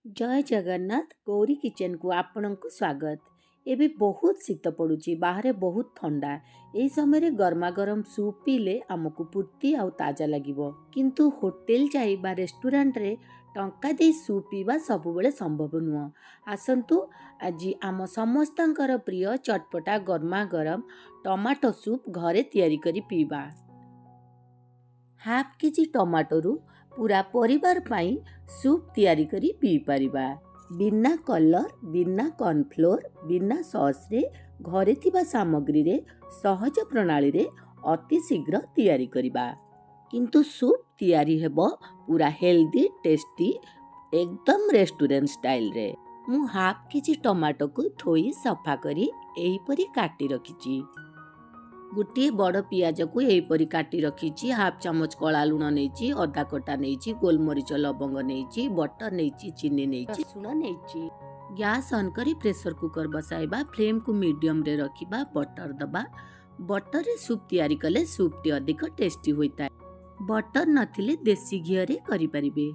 ଜୟ ଜଗନ୍ନାଥ। ଗୌରୀ କିଚେନକୁ ଆପଣଙ୍କୁ ସ୍ୱାଗତ। ଏବେ ବହୁତ ଶୀତ ପଡ଼ୁଛି, ବାହାରେ ବହୁତ ଥଣ୍ଡା। ଏହି ସମୟରେ ଗରମା ଗରମ ସୁପ୍ ପିଇଲେ ଆମକୁ ଫୁର୍ତ୍ତି ଆଉ ତାଜା ଲାଗିବ। କିନ୍ତୁ ହୋଟେଲ ଯାଇ ବା ରେଷ୍ଟୁରାଣ୍ଟରେ ଟଙ୍କା ଦେଇ ସୁପ୍ ପିଇବା ସବୁବେଳେ ସମ୍ଭବ ନୁହଁ। ଆସନ୍ତୁ, ଆଜି ଆମ ସମସ୍ତଙ୍କର ପ୍ରିୟ ଚଟପଟା ଗରମା ଗରମ ଟମାଟୋ ସୁପ୍ ଘରେ ତିଆରି କରି ପିଇବା। ହାଫ୍ କେଜି ଟମାଟୋରୁ ପୁରା ପରିବାର ପାଇଁ ସୁପ୍ ତିଆରି କରି ପିଇପାରିବା। ବିନା କଲର୍, ବିନା କର୍ଣ୍ଣଫ୍ଲୋର୍, ବିନା ସସ୍ରେ, ଘରେ ଥିବା ସାମଗ୍ରୀରେ ସହଜ ପ୍ରଣାଳୀରେ ଅତି ଶୀଘ୍ର ତିଆରି କରିବା। କିନ୍ତୁ ସୁପ୍ ତିଆରି ହେବ ପୁରା ହେଲ୍ଦି, ଟେଷ୍ଟି, ଏକଦମ ରେଷ୍ଟୁରାଣ୍ଟ ଷ୍ଟାଇଲରେ। ମୁଁ ହାଫ୍ କେଜି ଟମାଟୋକୁ ଧୋଇ ସଫା କରି ଏହିପରି କାଟି ରଖିଛି। ଗୋଟିଏ ବଡ଼ ପିଆଜକୁ ଏହିପରି କାଟି ରଖିଛି। ହାଫ୍ ଚାମଚ କଳା ଲୁଣ ନେଇଛି, ଅଦା କଟା ନେଇଛି, ଗୋଲମରିଚ, ଲବଙ୍ଗ ନେଇଛି, ବଟର ନେଇଛି, ଚିନି ନେଇଛି, ରସୁଣ ନେଇଛି। ଗ୍ୟାସ୍ ଅନ୍ କରି ପ୍ରେସର କୁକର ବସାଇବା। ଫ୍ଲେମ୍କୁ ମିଡ଼ିୟମରେ ରଖିବା। ବଟର ଦେବା। ବଟରରେ ସୁପ୍ ତିଆରି କଲେ ସୁପ୍ଟି ଅଧିକ ଟେଷ୍ଟି ହୋଇଥାଏ। ବଟର ନଥିଲେ ଦେଶୀ ଘିଅରେ କରିପାରିବେ।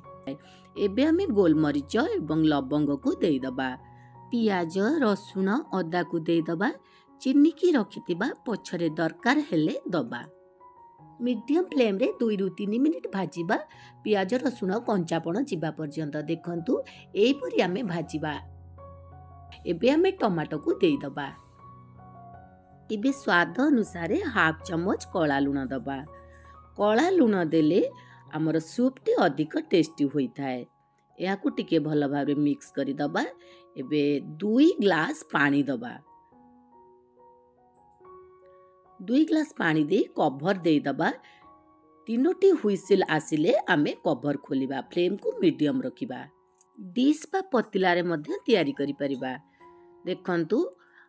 ଏବେ ଆମେ ଗୋଲମରିଚ ଏବଂ ଲବଙ୍ଗକୁ ଦେଇଦେବା। ପିଆଜ, ରସୁଣ, ଅଦାକୁ ଦେଇଦେବା। ଚିନିକି ରଖିଥିବା, ପଛରେ ଦରକାର ହେଲେ ଦବା। ମିଡ଼ିୟମ୍ ଫ୍ଲେମ୍ରେ 2ରୁ 3 ମିନିଟ୍ ଭାଜିବା, ପିଆଜ ରସୁଣ କଞ୍ଚାପଣ ଯିବା ପର୍ଯ୍ୟନ୍ତ। ଦେଖନ୍ତୁ, ଏହିପରି ଆମେ ଭାଜିବା। ଏବେ ଆମେ ଟମାଟୋକୁ ଦେଇଦେବା। ଏବେ ସ୍ୱାଦ ଅନୁସାରେ ହାଫ୍ ଚାମଚ କଳା ଲୁଣ ଦେବା। କଳା ଲୁଣ ଦେଲେ ଆମର ସୁପ୍ଟି ଅଧିକ ଟେଷ୍ଟି ହୋଇଥାଏ। ଏହାକୁ ଟିକେ ଭଲ ଭାବରେ ମିକ୍ସ କରିଦେବା। ଏବେ 2 ଗ୍ଲାସ୍ ପାଣି ଦେବା। 2 ଗ୍ଲାସ୍ ପାଣି ଦେଇ କଭର ଦେଇଦେବା। ତିନୋଟି ହୁଇସିଲ୍ ଆସିଲେ ଆମେ କଭର ଖୋଲିବା। ଫ୍ଲେମ୍କୁ ମିଡ଼ିୟମ୍ ରଖିବା। ଡିସ୍ ବା ପତିଲାରେ ମଧ୍ୟ ତିଆରି କରିପାରିବା। ଦେଖନ୍ତୁ,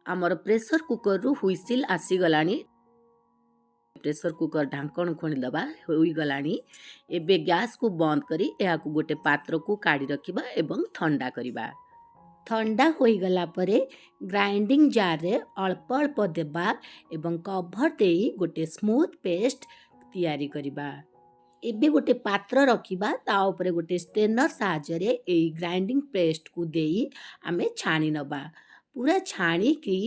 ଆମର ପ୍ରେସର କୁକରରୁ ହୁଇସିଲ୍ ଆସିଗଲାଣି। ପ୍ରେସର କୁକର ଢାଙ୍କଣ ଖୋଲିଦେବା। ହୋଇଗଲାଣି। ଏବେ ଗ୍ୟାସ୍କୁ ବନ୍ଦ କରି ଏହାକୁ ଗୋଟେ ପାତ୍ରକୁ କାଢ଼ି ରଖିବା ଏବଂ ଥଣ୍ଡା କରିବା। ଥଣ୍ଡା ହୋଇଗଲା ପରେ ଗ୍ରାଇଣ୍ଡିଂ ଜାର୍ରେ ଅଳ୍ପ ଅଳ୍ପ ଦେବା ଏବଂ କଭର ଦେଇ ଗୋଟେ ସ୍ମୁଥ୍ ପେଷ୍ଟ ତିଆରି କରିବା। ଏବେ ଗୋଟେ ପାତ୍ର ରଖିବା। ତା ଉପରେ ଗୋଟେ ଷ୍ଟ୍ରେନର୍ ସାହାଯ୍ୟରେ ଏଇ ଗ୍ରାଇଣ୍ଡିଂ ପେଷ୍ଟକୁ ଦେଇ ଆମେ ଛାଣି ନେବା। ପୁରା ଛାଣିକି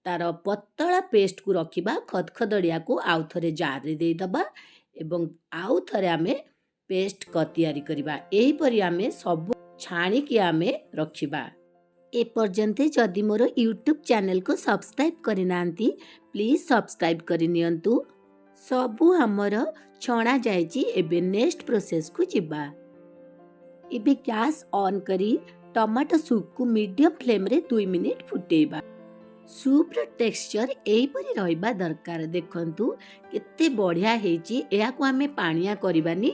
ତାର ପତଳା ପେଷ୍ଟକୁ ରଖିବା। ଖଦଖଦଡ଼ିଆକୁ ଆଉ ଥରେ ଜାର୍ରେ ଦେଇଦେବା ଏବଂ ଆଉ ଥରେ ଆମେ ପେଷ୍ଟ ତିଆରି କରିବା। ଏହିପରି ଆମେ ସବୁ ଛାଣିକି ଆମେ ରଖିବା। ଏପର୍ଯ୍ୟନ୍ତ ଯଦି ମୋର ୟୁଟ୍ୟୁବ୍ ଚ୍ୟାନେଲକୁ ସବସ୍କ୍ରାଇବ୍ କରିନାହାନ୍ତି, ପ୍ଲିଜ୍ ସବସ୍କ୍ରାଇବ୍ କରିନିଅନ୍ତୁ। ସବୁ ଆମର ଛଣା ଯାଇଛି। ଏବେ ନେକ୍ସଟ ପ୍ରୋସେସକୁ ଯିବା। ଏବେ ଗ୍ୟାସ୍ ଅନ୍ କରି ଟମାଟୋ ସୁପ୍କୁ ମିଡ଼ିୟମ୍ ଫ୍ଲେମ୍ରେ 2 ମିନିଟ୍ ଫୁଟେଇବା। ସୁପ୍ର ଟେକ୍ସଚର ଏହିପରି ରହିବା ଦରକାର। ଦେଖନ୍ତୁ, କେତେ ବଢ଼ିଆ ହେଇଛି। ଏହାକୁ ଆମେ ପାଣିଆ କରିବାନି।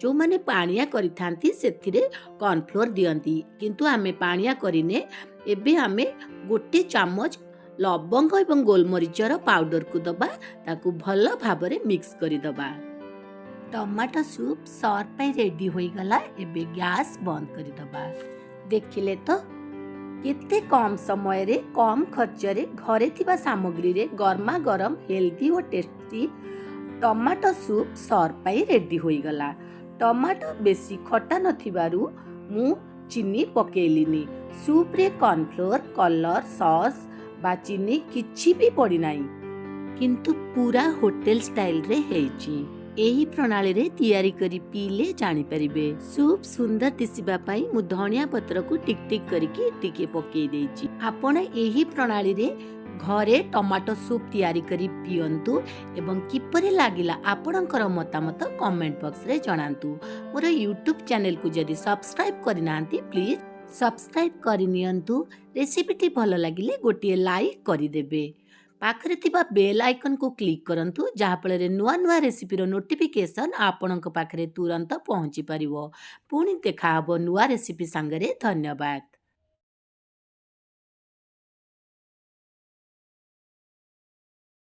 ଯେଉଁମାନେ ପାଣିଆ କରିଥାନ୍ତି, ସେଥିରେ କର୍ଣ୍ଣଫ୍ଲୋର୍ ଦିଅନ୍ତି, କିନ୍ତୁ ଆମେ ପାଣିଆ କରିନେ। ଏବେ ଆମେ ଗୋଟେ ଚାମଚ ଲବଙ୍ଗ ଏବଂ ଗୋଲମରିଚର ପାଉଡ଼ରକୁ ଦେବା। ତାକୁ ଭଲ ଭାବରେ ମିକ୍ସ କରିଦେବା। ଟମାଟୋ ସୁପ୍ ସର୍ଭ ପାଇଁ ରେଡ଼ି ହୋଇଗଲା। ଏବେ ଗ୍ୟାସ୍ ବନ୍ଦ କରିଦେବା। ଦେଖିଲେ ତ, କେତେ କମ୍ ସମୟରେ, କମ୍ ଖର୍ଚ୍ଚରେ, ଘରେ ଥିବା ସାମଗ୍ରୀରେ ଗରମା ଗରମ ହେଲ୍ଦି ଓ ଟେଷ୍ଟି ଟମାଟୋ ସୁପ୍ ସର୍ଭ ପାଇଁ ରେଡ଼ି ହୋଇଗଲା। ଟମାଟୋ ବେଶୀ ଖଟା ନଥିବାରୁ ମୁଁ ଚିନି ପକେଇଲିନି। ସୁପ୍ରେ କର୍ଣ୍ଣଫ୍ଲୋର୍, କଲର୍, ସସ୍ ବା ଚିନି କିଛି ବି ପଡ଼ିନାହିଁ, କିନ୍ତୁ ପୁରା ହୋଟେଲ ଷ୍ଟାଇଲରେ ହେଇଛି। ଏହି ପ୍ରଣାଳୀରେ ତିଆରି କରି ପିଇଲେ ଜାଣିପାରିବେ। ସୁପ୍ ସୁନ୍ଦର ଦିଶିବା ପାଇଁ ମୁଁ ଧନିଆ ପତ୍ରକୁ ଟିକ୍ ଟିକ୍ କରିକି ଟିକେ ପକେଇ ଦେଇଛି। ଆପଣ ଏହି ପ୍ରଣାଳୀରେ ଘରେ ଟମାଟୋ ସୁପ୍ ତିଆରି କରି ପିଅନ୍ତୁ ଏବଂ କିପରି ଲାଗିଲା, ଆପଣଙ୍କର ମତାମତ କମେଣ୍ଟ ବକ୍ସରେ ଜଣାନ୍ତୁ। ମୋର ୟୁଟ୍ୟୁବ୍ ଚ୍ୟାନେଲକୁ ଯଦି ସବସ୍କ୍ରାଇବ୍ କରିନାହାନ୍ତି, ପ୍ଲିଜ୍ ସବସ୍କ୍ରାଇବ୍ କରିନିଅନ୍ତୁ। ରେସିପିଟି ଭଲ ଲାଗିଲେ ଗୋଟିଏ ଲାଇକ୍ କରିଦେବେ। ପାଖରେ ଥିବା ବେଲ୍ ଆଇକନ୍କୁ କ୍ଲିକ୍ କରନ୍ତୁ, ଯାହାଫଳରେ ନୂଆ ନୂଆ ରେସିପିର ନୋଟିଫିକେସନ୍ ଆପଣଙ୍କ ପାଖରେ ତୁରନ୍ତ ପହଞ୍ଚି ପାରିବ। ପୁଣି ଦେଖାହେବ ନୂଆ ରେସିପି ସାଙ୍ଗରେ। ଧନ୍ୟବାଦ।